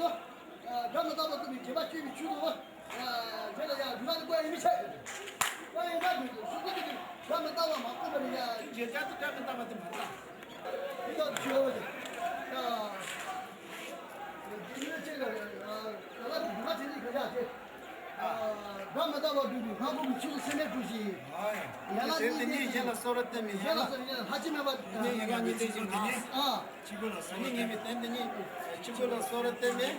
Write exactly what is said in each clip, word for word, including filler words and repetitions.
སྒྲ་མི་རྟག་པ་ཀུན་ནས་བྱེད་པ་སྤྱོད་པའི་ཆོས་དང་། དེ་ལ་ཡང་རིག་པ་ནི་བཀོད་ཡིན་མི་ཆད། བཀོད་ཡིན་ན་དུས་སུ་སུ་ཀུན་ཏུ་སྒྲ་མི་རྟག་པ་མ་བཀོད་པ་ནི་ཡང་། བྱེད་བྱ་དུ་སྒྲ་མི་རྟག་པ་དེ་མ་རྟག་འདི་དག་ཆོས་འོ་ཅེ། ཡིན་ན་ཅེ་ལ་ཡང་ལ་རིག་པ་དེ་ནི་ག་ཡ་ཅེ། སྒྲ་མི་རྟག་པ་སྒྲུབ་པའི་སྔ་རྒོལ་གྱི་ཆོས་སུ་སེམས་ལས་གྲུབ་ཅིང་། ཡན་ལག་གཉིས་ལྡན་གྱི། ཡན་ལག་གསལ་བར་བསྟན་མི་ཡན་ལག་གསལ་བར་ལྷ་ཆོས་མེད་པ། ཡིན་ན་ཡིན་ན་གཉིས་ལྡན་གྱི་ཨ། གཅིག་པུ་ལ་གསལ་བར་བསྟན་མི། གཅིག་པུ་ལ་གསལ་བར་བསྟན་མི།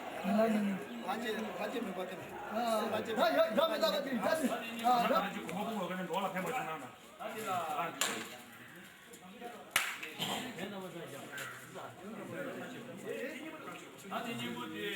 ལྷ་ཆོས་ལྷ་ཆོས་མེད་པ་བསྟན་མི། ལྷ་ཆོས། ད་ཡ་ཡ་མེད་ད་པ་དེ་ད་དེ། ཨ་ད། ད་དེ་གོང་མ་ཕུང་བ་ག་ནས་འགྲོ་ལ་ཕན་པ་བྱུང་ན་ན། ད་དེ་ལ། ད་དེ་སྙིང་པོ་དེ།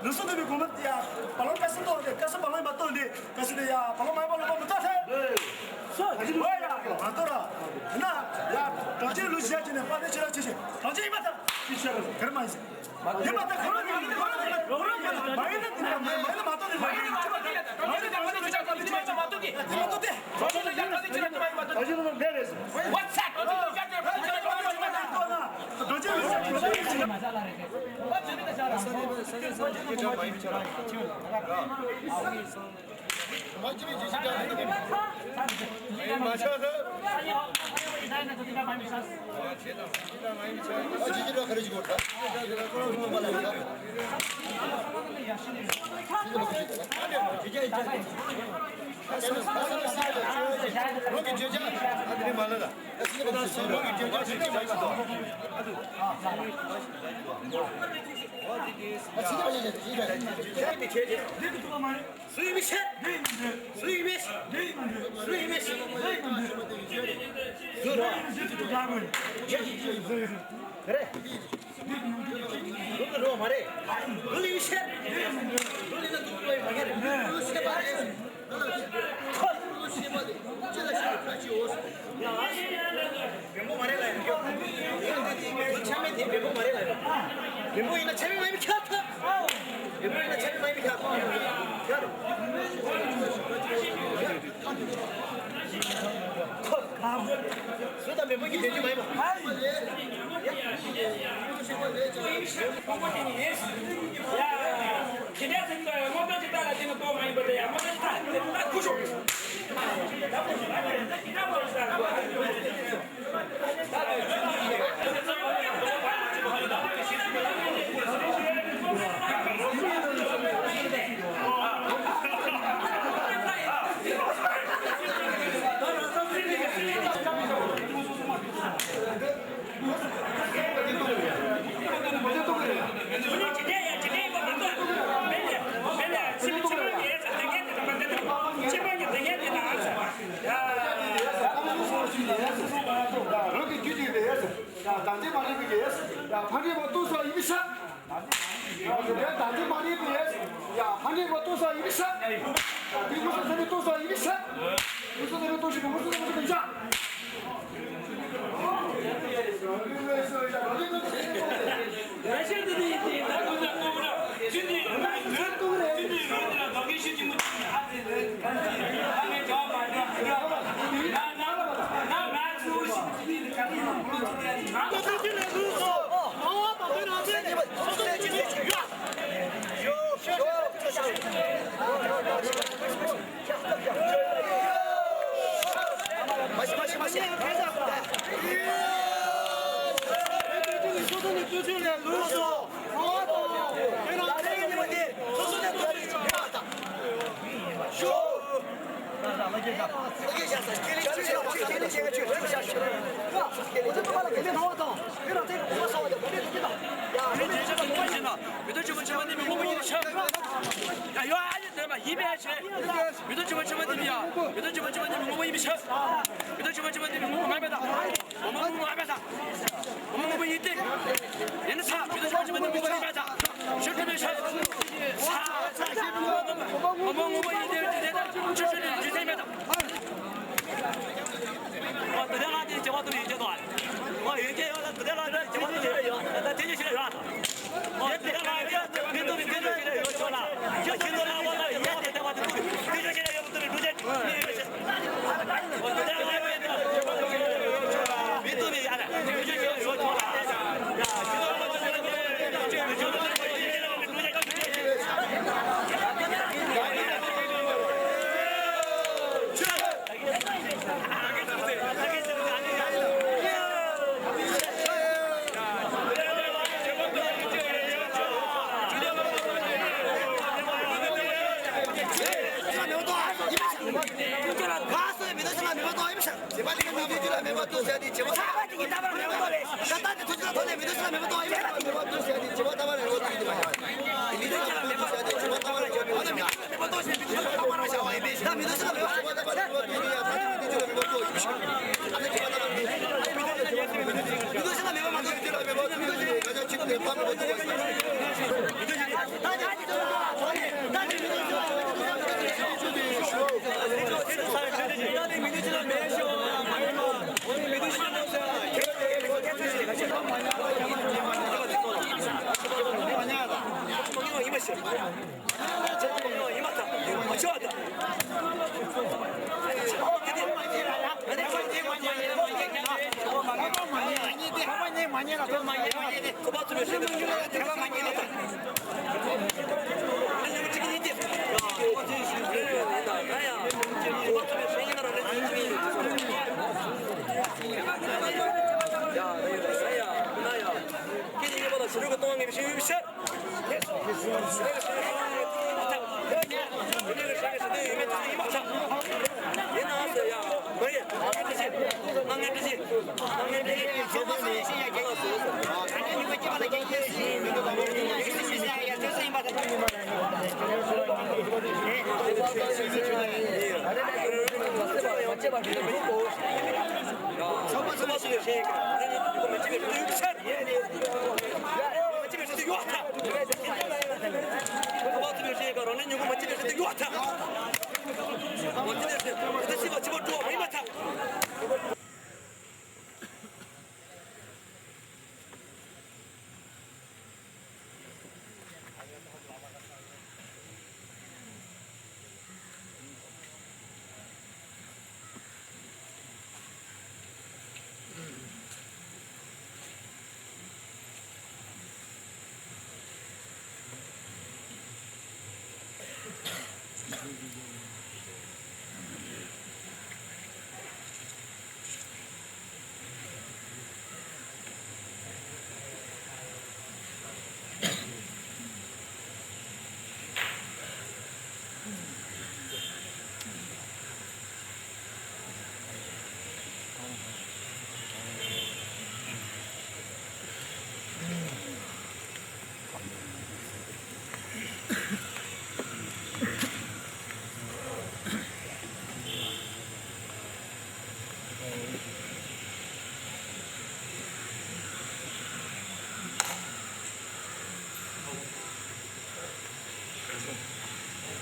ནུ་སུ་དུ་བའི་གོང་མ་ཡ་བ་ལོང་ཀ་སི་ཏོ་རེ་ཀ་སི་བ་ལོང་མ་ཏོ་ལེ། ཀ་སི་ཏེ་ཡ་བ་ལོང་མ་བ་ལོང་མ་ཏོ་ཐེ། ཨོ་ཡ་མ་ཏོ་ར། ན་ཡ་གྲོང་ཁྱེར་ལུས་བཞག་ཅིག་ནས་དཔའ་བོའི་ཆེ་ར་ཆེ་ཆེ་གྲོང་ཁྱེར་ཡིན་པ་ད་ཅི་ཆེ་ར་གར་མ་ཡིན། ཡིན་པ་ད་ཁོ་རང་ཡིན། ཁོ་རང་ཡིན། མ་ཡིན་ན་དེ་ནས་མ་ཡིན་ན་མ་ཏོ་དེ་མ་ཡིན་ན་ཆེ་བ་དེ་མ་ཡིན་ན་མ་ཏོ་དེ་མ་ཡིན་ན་མ་ཏོ་དེ་དེ་མ་ཏོ་དེ་གྲོང་ཁྱེར་ལ་ཡ་གྲོང་ཁྱེར་ཆེ་ར་ཆེ་བ་ཡིན་མ་ཏོ་དེ། What's that? གྲོང་ཁྱེར་ལ་ཡ་གྲོང་ཁྱེར་ཆེ་ར་ཆེ་བ་ཡིན་མ་ཏོ་དེ། སུ་ཡིན་མི་ཤེས། སུ་ཡིན་མི་ཤེས། སུ་ཡིན་མི་ཤེས། སུ་ར། རེད། སུ་ར་མ་རེད། སུ་ཡིན་མི་ཤེས། སུ་ཡིན་ན་སུ་ཡིན་མ་རེད། ཁོ་སུ་ཡིན་མ་རེད། ཁྱེད་ལ་ཤེས་པ་ཅི་འོ། བེམ་པོ་མ་རེད་ལབ་ཡོད། ཆ་མེད་དེ་བེམ་པོ་མ་རེད་ལབ་ཡོད། བེམ་པོ་ཡིན་ན་ཆ་མེད་མ་ཡིན་པ་ཁྱབ་ཐབས། བེམ་པོ་ཡིན་ན་ཆ་མེད་མ་ཡིན་པ་ཁྱབ་ཐབས། ཁྱབ་རོགས། ཁོ། སུ་དང་བེམ་པོ་གྱི་བདེན་རྒྱུ་མ་ཡིན་པ། རང་གི་རྒྱུད་ཀྱི་རེད། ཡ་དང་ཅི་མ་རེད་པས། ཡ་ཕ་འདྲེ་བ་ཏུ་ས་ཡིན་ཤ། ཡ་དང་ཅི་མ་རེད་པས། ཡ་ཕ་འདྲེ་བ་ཏུ་ས་ཡིན་ཤ། ཡ་དེ་ངོ་སོ་ས་ནི་ཏུ་ས་ཡིན་ཤ། ངོ་སོ་ས་ནི་ཏུ་ཤི་ངོ་སོ་ས་ནི་ཏུ་ཤ། ཡིན་པས་ཆེ། མི་དོ་ཆུ་མ་ཆུ་མ་དེ་མི་ཡ། མི་དོ་ཆུ་མ་ཆུ་མ་དེ་མི་ངོ་མ་ཡིན་པའི་ཆ། མི་དོ་ཆུ་མ་ཆུ་མ་དེ་མི་ངོ་མ་ང་བས་ད། ངོ་མ་ངོ་མ་ང་བས་ད། ངོ་མ་ངོ་མ་ཡིན་ཏེ། ཡིན་ན་ཆ་མི་དོ་ཆུ་མ་ཆུ་མ་དེ་ངོ་མ་ཡིན་པས་ད། ཆུ་ཁ་མི་ཆ། ཆ་ཆ་ཆ་ངོ་མ་ངོ་མ་ཡིན་ཏེ་ཡིན་ཏེ་ད་ཆུ་ཆུ་ནི་ཇི་ཐེ་མེད་ད། ཨོ་དེ་ལ་དེ་ཇེ་བ་དུ་ཡིན་ཅེ་དོ་ཨ། ཨོ་ཡིན་ཅེ་ཡོད་ད་དེ་ལ་དེ་ཇེ་བ་དུ་ཡོད་ད་དེ་ཇེ་ཤི་ཡོད་ད།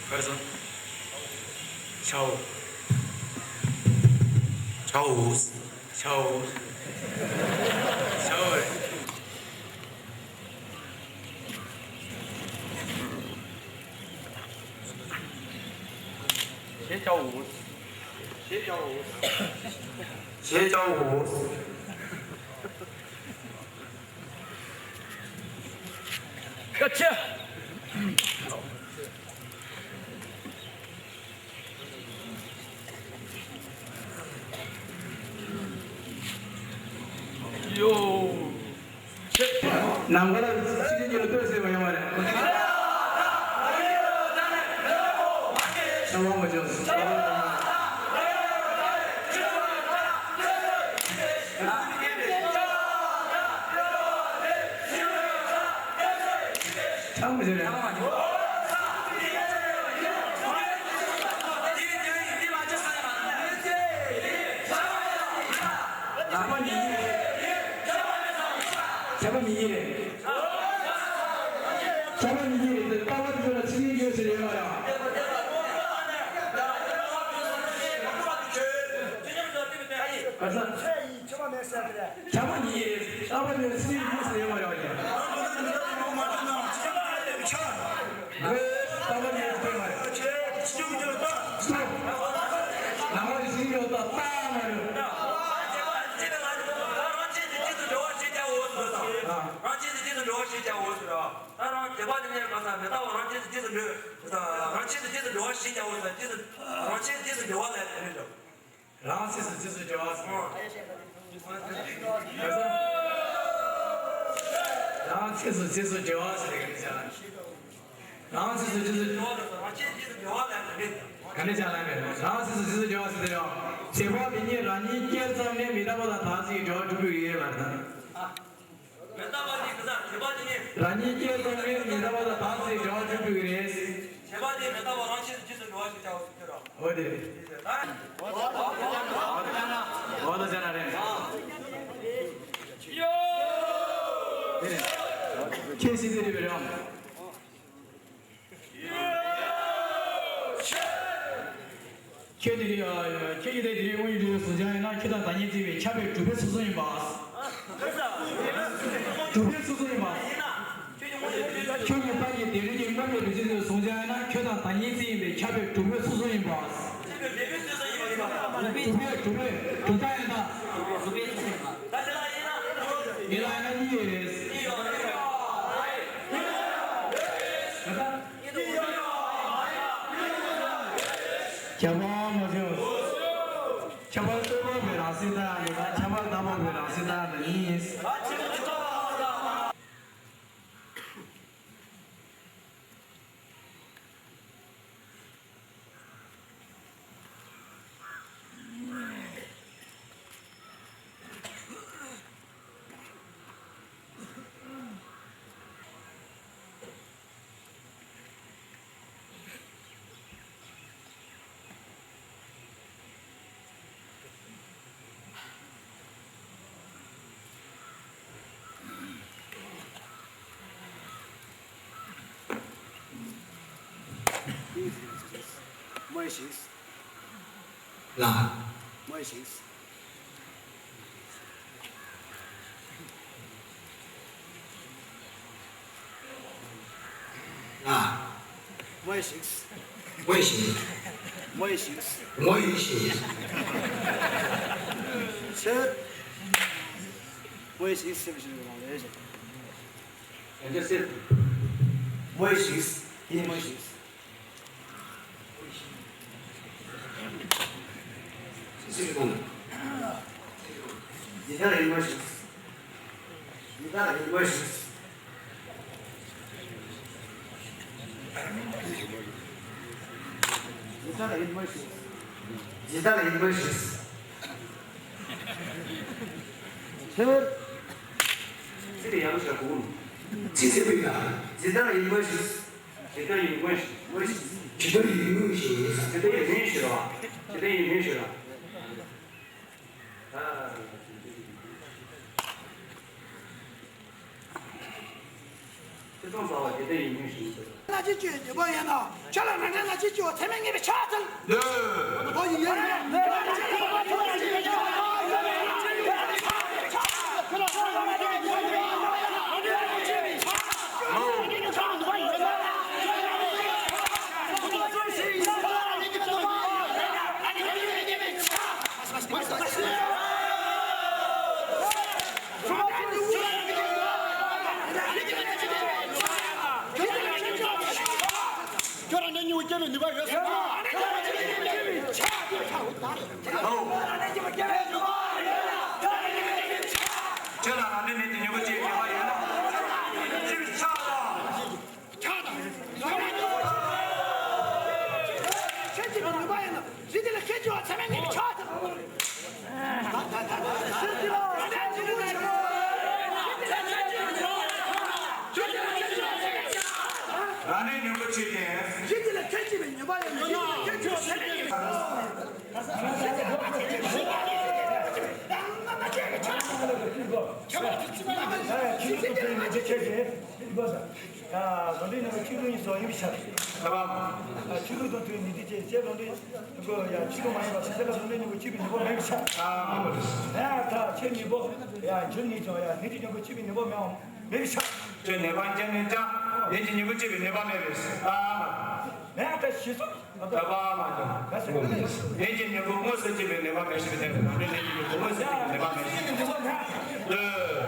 གར་སོང་། ཆའོ། ཆའོ། ཆའོ། ཆའོ། ཞེས་བྱའོ། ཞེས་བྱའོ། ཞེས་བྱའོ། སྐད་ཆ། ཡོ། ནང་པ་ལ་ཕྱི་རྒྱལ་ལ་ལྟོས་ཟེར་བ་ཡོང་བ་རེད། ཚང་མ་མ་བྱུང་། ཚང་མ་བྱུང་རེད། ལག་པ་ཉིད་ཉིད་རེད། ཁྱབ་པ་མི་ཉིད་རེད། ཁྱབ་པ་མི་ཉིད་རེད་དེ། ལྟ་བ་དེ་ཚོ་ལ་ཚིག་ངན་ཡོད་ཟེར་ཡོད་མ་རེད། ག་ས། ཁྱབ་པ་མི་ཉིད་རེད། ལྟ་བ་དེ་ཚོ་ལ་ཚིག་ངན་ཡོད་ཟེར་ཡོད་མ་རེད་བ། ལྟ་བ་ངན་ཡོད་མ་རེད། ལྟ་བ་ངན་ཡོད་མ་རེད། ལྟ་བ་ངན་ཡོད་མ་རེད། ལྟ་བ་ངན་ཡོད་མ་རེད། ཨ། རང་ཆས་སུ་རྗེས་སུ་འགྲོ་བ་ཞེས་བྱའོ་ཟེར་རོ། ད་རང་དད་པ་དེ་ནས་གང་ཟག་མི་རྟག་པ་རང་ཆས་སུ་རྗེས་སུ་འགྲོ། རང་ཆས་སུ་རྗེས་སུ་འགྲོ་བ་ཞེས་བྱའོ་ཟེར། རྗེས་སུ། རང་ཆས་སུ་རྗེས་སུ་འགྲོ་བ་ལས་དེ་ནས་འགྲོ། རང་ཆས་སུ་རྗེས་སུ་འགྲོ་བ་ཟེར། རང་ཆས་སུ་རྗེས་སུ་འགྲོ་བ་ཟེར་ག་ནས་བྱ། རང་ཆས་སུ་རྗེས་སུ་འགྲོ་བ་ཟེར། རང་ཆས་སུ་རྗེས་སུ་འགྲོ་བ་ལས་དེ་ནས་འགྲོ། ག་ནས་བྱ་ལ་མེད། རང་ཆས་སུ་རྗེས་སུ་འགྲོ་བ་ཟེར་དེ་རང་དད་པ་མི་རྙེད། རང་ཉིད་སྐྱེས་ཙམ་ནས་མི་རྟག་པ་དང་བདག་གཅིག་གི་འབྲེལ་བ་གྲུབ་པའི་ཡུལ་ལ་ད། མི་རྟག་པ་ནི་ག་ས་དད་པ་ནི། རང་ཉིད་སྐྱེས་ཙམ་ནས་མི་རྟག་པ་དང་བདག་གཅིག་འབྲེལ་བ་གྲུབ་པའི་རེད། དད་པ་ནི་མི་རྟག་པ་རང་ཆས་སུ་རྗེས་སུ་འགྲོ་བ་ཞེས་བྱའོ་ཟེར་རོ། འོ་དེ་རེད། འོ་ད་ཟེར་ན་རེད། དེ་རེད། ཁྱེད་སྲིད་དེ་རེད་པས་རེད། ཁྱོད་དེ་རིང་། ཁྱོད་ཀྱི་དེ་དེ་རིང་དངོས་ཡོད་དུ་བཟུང་བྱ་ཡིན་ན། ཁྱོད་དང་བདག་ཉིད་བརྩིས་པའི་ཁྱབ་པའི་གྲུབ་པའི་ཚུལ་གསུམ་ཡིན་པ། གྲུབ་པའི་ཚུལ་གསུམ་ཡིན་པ། ཁྱོད་ཀྱི་རྟགས་ཀྱི་དེ་རིང་གི་དངོས་ཡོད་དུ་བརྩིས་ཏེ་བཟུང་བྱ་ཡིན་ན། ཁྱོད་དང་བདག་ཉིད་བརྩིས་ཡིན་པའི་ཁྱབ་པའི་གྲུབ་པའི་ཚུལ་གསུམ་ཡིན་པ། གྲུབ་པའི་གྲུབ་པའི་གྲུབ་རྟགས་ཡིན་ད། གྲུབ་པའི་ཚུལ་ཡིན་པ། མི་ལ་ཡིན་ན་གཉིས་ཡོད་རེད། ཁྱད་པར་མ་བྱུང་། ཁྱད་པར་རྟོག་པ་པའི་རང་སེམས་ལྟར་ཡང་མེད་པར། ཁྱད་པར་བརྟག་པ་པའི་རང་སེམས་ལྟར་ཡང་མེད། མོས་ཤིག་ལ། མོས་ཤིག་ལ། མོས་ཤིག་མོས་ཤིག་མོས་ཤིག་མོས་ཤིག་ཆེ། མོས་ཤིག་ཟེར་བ་ཞིག་རེད་ལ་རེད་ཤག་ཡང་བསྐྱར་ཟེར། མོས་ཤིག་ཡིན་མོས་ཤིག་ཇི་ལྟར་ཡིན་པ་བཞིན། ཇི་ལྟར་ཡིན་པ་བཞིན། ཚེ་འཕོས། ཚེ་འདི་ཡང་ཞག་དགུ། ཚེ་ཚེ་འཕོས་ན། ཇི་ལྟར་ཡིན་པ་བཞིན། ཇི་ལྟར་ཡིན་པ་བཞིན། ཇི་ལྟར་ཡིན་པ་བཞིན། ཇི་ལྟར་ཡིན་པ་བཞིན་རེད་བ། ཇི་ལྟར་ཡིན་པ་བཞིན་རེད་བ། ཚོགས་གསར་བ་དེ་ལྟར་ཡིན་མིན་ཞུ་ཟེར། སྔ་ཕྱི་གཅིག་ཡོད་པ་ཡིན་ན། ཁྱེད་ལ་རང་གི་སྔ་ཕྱི་གཅིག་ཡོད་ཚད་མས་ངེས་པའི་ཕྱག་འཚལ། འདོད། འོ་ཡིན་ཡིན། ཁྱོད་རང་ནས་སྙིང་པོ་སྐྱེ་བའི་ནུས་པ་ཡོད་སོང་། ཨོ། ཁྱོད་རང་རང་ནས་མི་དེ་སྙིང་པོ་སྐྱེ་བའི་ནུས་པ་ཡོད་ན། ཅི་བྱ་དང་། ཁྱེད་ཀྱི་ནུས་པ་ཡིན་ན། རི་དེ་ལ་ཁྱེད་ཀྱི་ཚད་མས་ངེས་པའི་ཕྱག་འཚལ། རང་ནས་སྙིང་པོ་ཆོས་ཅན། རི་དེ་ལ་ཁྱེད་ཀྱི་ནུས་པ་ཡིན་ན། རི་དེ་ལ་ཁྱེད་ཀྱི་ཚད་མས་ངེས་པའི་ཕྱག་འཚལ། ཁྱེད་ཀྱི་ཚད་མས་ངེས་པའི་ཕྱག་འཚལ། ཡ། ལོ་འདི་ནང་གི་ཆིག་སྟོང་ཉི་ཤུ་རྩ་གཉིས་ཡིན་ས་ཡིན་པ་ས། ཨ། ཆིག་སྟོང་དང་དུས་ཉི་ཤུ་ཅན་ཟེར་ལོ་འདི་གོ་ཡ། ཆིག་སྟོང་མ་ཡིན་པ་ས་ཟེར་ལ་ལོ་འདི་ནང་གི་ཆིག་པའི་ཉིན་པོ་མེད་ཀྱི་ཆ། ཨ། ད་ཆེ་ཉིན་པོ་ཡ་འཇུ་ནི་ཅང་ཡ་ནི་ཅི་ཉིན་པོ་ཆིག་པའི་ཉིན་པོ་མེད་མེད་ཀྱི་ཆ། ཆོས་ནེ་པ་ཅན་ནི་ཅང་ཡིན་གྱི་ཉིན་པོ་ཆིག་པའི་ཉིན་པོ་མེད་པས། ཨ་མ། མེད་ད་ཤི་སོང་། ད་བ་མ་ཅང་། ཡིན་གྱི་ཉིན་པོ་དངོས་སུ་སྐྱེས་པའི་ནུས་པ་མེད་ཞིག་དེ་ནི་ལས་ཀྱི་ཉིན་པོ་དངོས་སུ་སྐྱེས་པའི་ནུས་པ་མེད་ཞིག་དེ་ནི་ལས་ཀྱི་ཉིན་པོ་མེད། ལོས།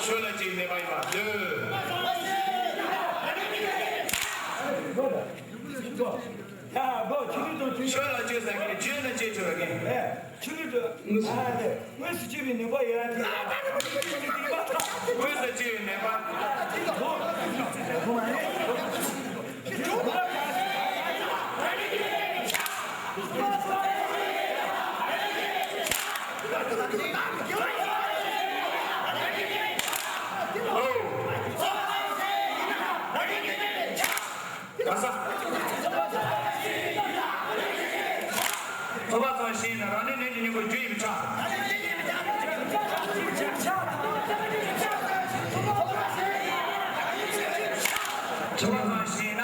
ཤོ་ལ་ཅིག་ནུས་པ་ཡིན་པ་ལོས། ཤོ་ལ་ཅིག་ཟེར་གི་ཅིག་ལ་ཅིག་ཆོས་ལ་གི། ཆུ་ལུད་དུ། ཨ་ལས། དངོས་སུ་སྐྱེས་པའི་ནུས་པ་ཡོད་དེ། དངོས་སུ་སྐྱེས་པའི་ནུས་པ། ཨོ། ག་ས། ཚོགས་པ་ཚང་ཤེས་ན་རང་ནས་ནད་ཀྱི་སྙིང་པོ་རྒྱུ་ཡིན་ཆ། ཚོགས་པ་ཚང་ཤེས་ན།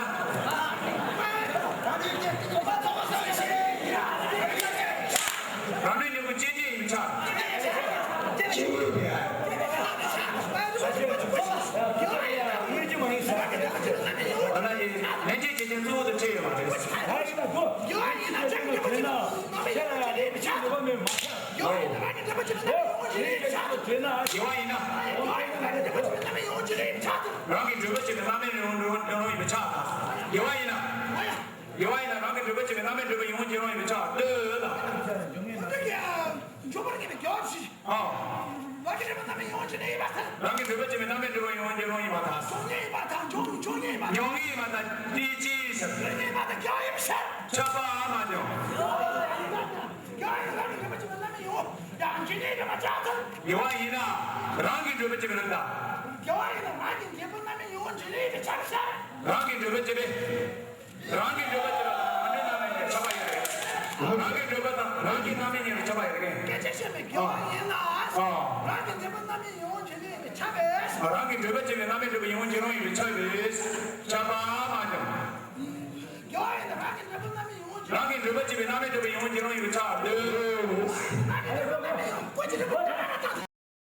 རང་ནས་སྙིང་པོ་སྐྱེ་རྒྱུ་ཡིན་ཆ། ད་ནི་ལྷན་སྐྱེས་སྐྱེ་ཆེན་གཙོ་བོ་དུ་ཁྲིད་ཡོད་པ་རེད། དགེ་བ་ཡིན་ན། དགེ་བ་ཡིན་ན། རང་གི་འགྲུབ་པ་བྱེད་པའི་བླ་མའི་ཡོན་ཏན་ཡོན་ཏན་ཡོད་པའི་ཕྱིར་དང་། དགེ་བ་ཡིན་ན། དགེ་བ་ཡིན་ན་རང་གི་འགྲུབ་པ་བྱེད་པའི་བླ་མའི་འགྲུབ་པ་ཡོངས་ཀྱི་རང་ཡིན་པའི་ཕྱིར་ལྟོས་ལ། འཇོག་པར་ངེས་པའི་དགེ་བ་བཞི། ཨ། རང་གི་འགྲུབ་པ་བྱེད་པའི་བླ་མའི་ཡོངས་ཀྱི་རང་ཡིན་པ་དང་། རང་གི་འགྲུབ་པ་བྱེད་པའི་བླ་མའི་འགྲུབ་པ་ཡོངས་ཀྱི་རང་ཡིན་པ་དང་། འཇོག་ངེས་ཡིན་པ་དང་། འཇོག་འཇོག་ངེས་ཡིན་པ། འཇོག་ངེས་ཡིན་པ་དང་དེ་ཅི་ཟེར། འཇོག་ངེས་ཡིན་པ་དང་དགེ་བ་ཡིན་པའི་ཕྱིར། ཁྱབ་པ་མ་འཇོག་དགེ་བ་ཡིན་ན་རང་གི་འགྲུབ་པ་བྱེད་པའི་བླ་མའི་ཡོངས། ཡང་འཇོག་ངེས་ཡིན་པའི་ཕྱིར། དགེ་བ་ཡིན་ན་རང་གི་འགྲུབ་པ་བྱེད་པའི་བླ་མ། དགེ་བ་ཡིན་ན་རང་གི་འགྲུབ་པའི་བླ་མའི་ཡོངས་འཇོག་ངེས་ཡིན་པའི་ཕྱིར། རང་གི་འགྲུབ་པ་བྱེད་པའི། རང་གི་འགྲུབ་པ་བྱེད་པ་དང་རང་གི་རྣམ་སྨིན་གྱི་ཁྱབ་པ་ཡོད་རེད། རང་གི་འགྲུབ་པ་དང་རང་གི་རྣམ་སྨིན་གཉིས་ཀྱི་ཁྱབ་པ་ཡོད་རེད། སྐད་ཆ་བཤད་མེད་དགེ་བ་ཡིན་ན། ཨ། རང་གི་འགྲུབ་པ་རྣམ་སྨིན་ཡོངས་འཇོག་ངེས་ཡིན་པའི་ཕྱིར། རང་གི་འགྲུབ་པ་བྱེད་པའི་རྣམ་སྨིན་འགྲུབ་པ་ཡོངས་འཇོག་རང་ཡིན་པའི་ཕྱིར། ཁྱབ་པ་མ་འཇོག་དགེ་བ་ཡིན་ན་རང་གི་འགྲུབ་པ་རྣམ་སྨིན་ཡོངས་འཇོག་རང་གི་འགྲུབ་པ་བྱེད་པའི་རྣམ་སྨིན་འགྲུབ་པ་ཡོངས་འཇོག་རང་ཡིན་པའི་ཕྱིར་ལྟོས། རང་གི་འགྲུབ་